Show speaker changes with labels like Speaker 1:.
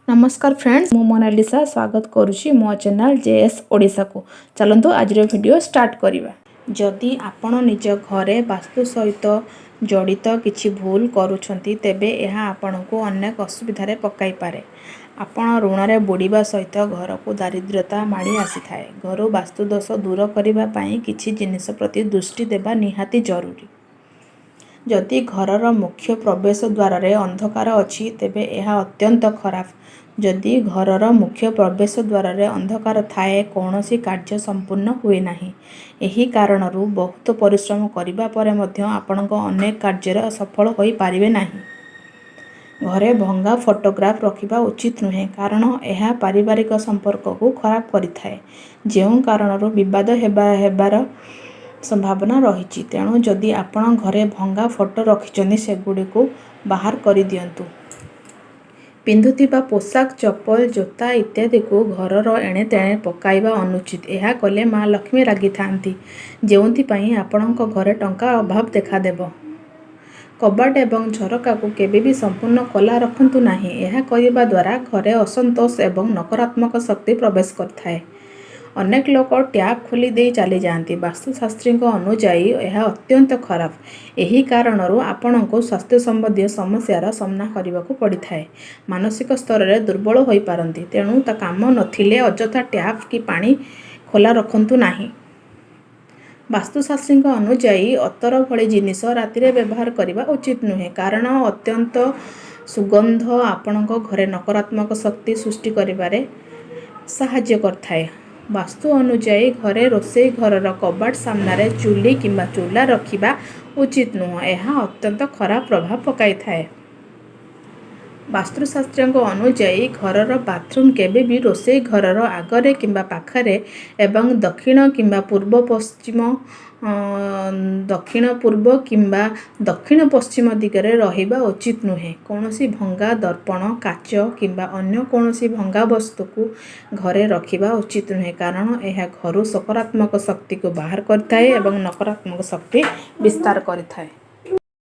Speaker 1: ନମସ୍କାର ଫ୍ରେଣ୍ଡସ୍, ମୁଁ ମୋନାଲିସା ସ୍ୱାଗତ କରୁଛି ମୋ ଚ୍ୟାନେଲ୍ ଜେଏସ୍ ଓଡ଼ିଶାକୁ। ଚାଲନ୍ତୁ, ଆଜିର ଭିଡ଼ିଓ ଷ୍ଟାର୍ଟ କରିବା। ଯଦି ଆପଣ ନିଜ ଘରେ ବାସ୍ତୁ ସହିତ ଜଡ଼ିତ କିଛି ଭୁଲ କରୁଛନ୍ତି, ତେବେ ଏହା ଆପଣଙ୍କୁ ଅନେକ ଅସୁବିଧାରେ ପକାଇପାରେ। ଆପଣ ଋଣରେ ବୁଡ଼ିବା ସହିତ ଘରକୁ ଦାରିଦ୍ର୍ୟତା ମାଡ଼ି ଆସିଥାଏ। ଘରୁ ବାସ୍ତୁଦୋଷ ଦୂର କରିବା ପାଇଁ କିଛି ଜିନିଷ ପ୍ରତି ଦୃଷ୍ଟି ଦେବା ନିହାତି ଜରୁରୀ। ଯଦି ଘରର ମୁଖ୍ୟ ପ୍ରବେଶ ଦ୍ୱାରରେ ଅନ୍ଧକାର ଅଛି, ତେବେ ଏହା ଅତ୍ୟନ୍ତ ଖରାପ। ଯଦି ଘରର ମୁଖ୍ୟ ପ୍ରବେଶ ଦ୍ୱାରରେ ଅନ୍ଧକାର ଥାଏ, କୌଣସି କାର୍ଯ୍ୟ ସମ୍ପୂର୍ଣ୍ଣ ହୁଏ ନାହିଁ। ଏହି କାରଣରୁ ବହୁତ ପରିଶ୍ରମ କରିବା ପରେ ମଧ୍ୟ ଆପଣଙ୍କ ଅନେକ କାର୍ଯ୍ୟରେ ସଫଳ ହୋଇପାରିବେ ନାହିଁ। ଘରେ ଭଙ୍ଗା ଫଟୋଗ୍ରାଫ ରଖିବା ଉଚିତ ନୁହେଁ, କାରଣ ଏହା ପାରିବାରିକ ସମ୍ପର୍କକୁ ଖରାପ କରିଥାଏ, ଯେଉଁ କାରଣରୁ ବିବାଦ ହେବାର ସମ୍ଭାବନା ରହିଛି। ତେଣୁ ଯଦି ଆପଣ ଘରେ ଭଙ୍ଗା ଫଟୋ ରଖିଛନ୍ତି, ସେଗୁଡ଼ିକୁ ବାହାର କରିଦିଅନ୍ତୁ। ପିନ୍ଧୁଥିବା ପୋଷାକ, ଚପଲ, ଜୋତା ଇତ୍ୟାଦିକୁ ଘରର ଏଣେତେଣେ ପକାଇବା ଅନୁଚିତ। ଏହା କଲେ ମା ଲକ୍ଷ୍ମୀ ରାଗିଥାନ୍ତି, ଯେଉଁଥିପାଇଁ ଆପଣଙ୍କ ଘରେ ଟଙ୍କାର ଅଭାବ ଦେଖାଦେବ। କବାଟ ଏବଂ ଝରକାକୁ କେବେ ବି ସମ୍ପୂର୍ଣ୍ଣ ଖୋଲା ରଖନ୍ତୁ ନାହିଁ। ଏହା କରିବା ଦ୍ୱାରା ଘରେ ଅସନ୍ତୋଷ ଏବଂ ନକାରାତ୍ମକ ଶକ୍ତି ପ୍ରବେଶ କରିଥାଏ। ଅନେକ ଲୋକ ଟ୍ୟାପ୍ ଖୋଲି ଦେଇ ଚାଲିଯାଆନ୍ତି। ବାସ୍ତୁଶାସ୍ତ୍ରୀଙ୍କ ଅନୁଯାୟୀ ଏହା ଅତ୍ୟନ୍ତ ଖରାପ। ଏହି କାରଣରୁ ଆପଣଙ୍କୁ ସ୍ୱାସ୍ଥ୍ୟ ସମ୍ବନ୍ଧୀୟ ସମସ୍ୟାର ସାମ୍ନା କରିବାକୁ ପଡ଼ିଥାଏ। ମାନସିକ ସ୍ତରରେ ଦୁର୍ବଳ ହୋଇପାରନ୍ତି। ତେଣୁ କାମ ନଥିଲେ ଅଯଥା ଟ୍ୟାପ୍ କି ପାଣି ଖୋଲା ରଖନ୍ତୁ ନାହିଁ। ବାସ୍ତୁଶାସ୍ତ୍ରୀଙ୍କ ଅନୁଯାୟୀ ଅତର ଭଳି ଜିନିଷ ରାତିରେ ବ୍ୟବହାର କରିବା ଉଚିତ ନୁହେଁ, କାରଣ ଅତ୍ୟନ୍ତ ସୁଗନ୍ଧ ଆପଣଙ୍କ ଘରେ ନକାରାତ୍ମକ ଶକ୍ତି ସୃଷ୍ଟି କରିବାରେ ସାହାଯ୍ୟ କରିଥାଏ। ବାସ୍ତୁ ଅନୁଯାୟୀ ଘରେ ରୋଷେଇ ଘରର କବାଟ ସାମ୍ନାରେ ଚୁଲି କିମ୍ବା ଚୁଲା ରଖିବା ଉଚିତ ନୁହେଁ। ଏହା ଅତ୍ୟନ୍ତ ଖରାପ ପ୍ରଭାବ ପକାଇଥାଏ। ବାସ୍ତୁଶାସ୍ତ୍ରଙ୍କ ଅନୁଯାୟୀ ଘରର ବାଥରୁମ୍ କେବେ ବି ରୋଷେଇ ଘରର ଆଗରେ କିମ୍ବା ପାଖରେ ଏବଂ ଦକ୍ଷିଣ କିମ୍ବା ପୂର୍ବ ପଶ୍ଚିମ, ଦକ୍ଷିଣ ପୂର୍ବ କିମ୍ବା ଦକ୍ଷିଣ ପଶ୍ଚିମ ଦିଗରେ ରହିବା ଉଚିତ ନୁହେଁ। କୌଣସି ଭଙ୍ଗା ଦର୍ପଣ, କାଚ କିମ୍ବା ଅନ୍ୟ କୌଣସି ଭଙ୍ଗା ବସ୍ତୁକୁ ଘରେ ରଖିବା ଉଚିତ ନୁହେଁ, କାରଣ ଏହା ଘରୁ ସକାରାତ୍ମକ ଶକ୍ତିକୁ ବାହାର କରିଥାଏ ଏବଂ ନକାରାତ୍ମକ ଶକ୍ତି ବିସ୍ତାର କରିଥାଏ।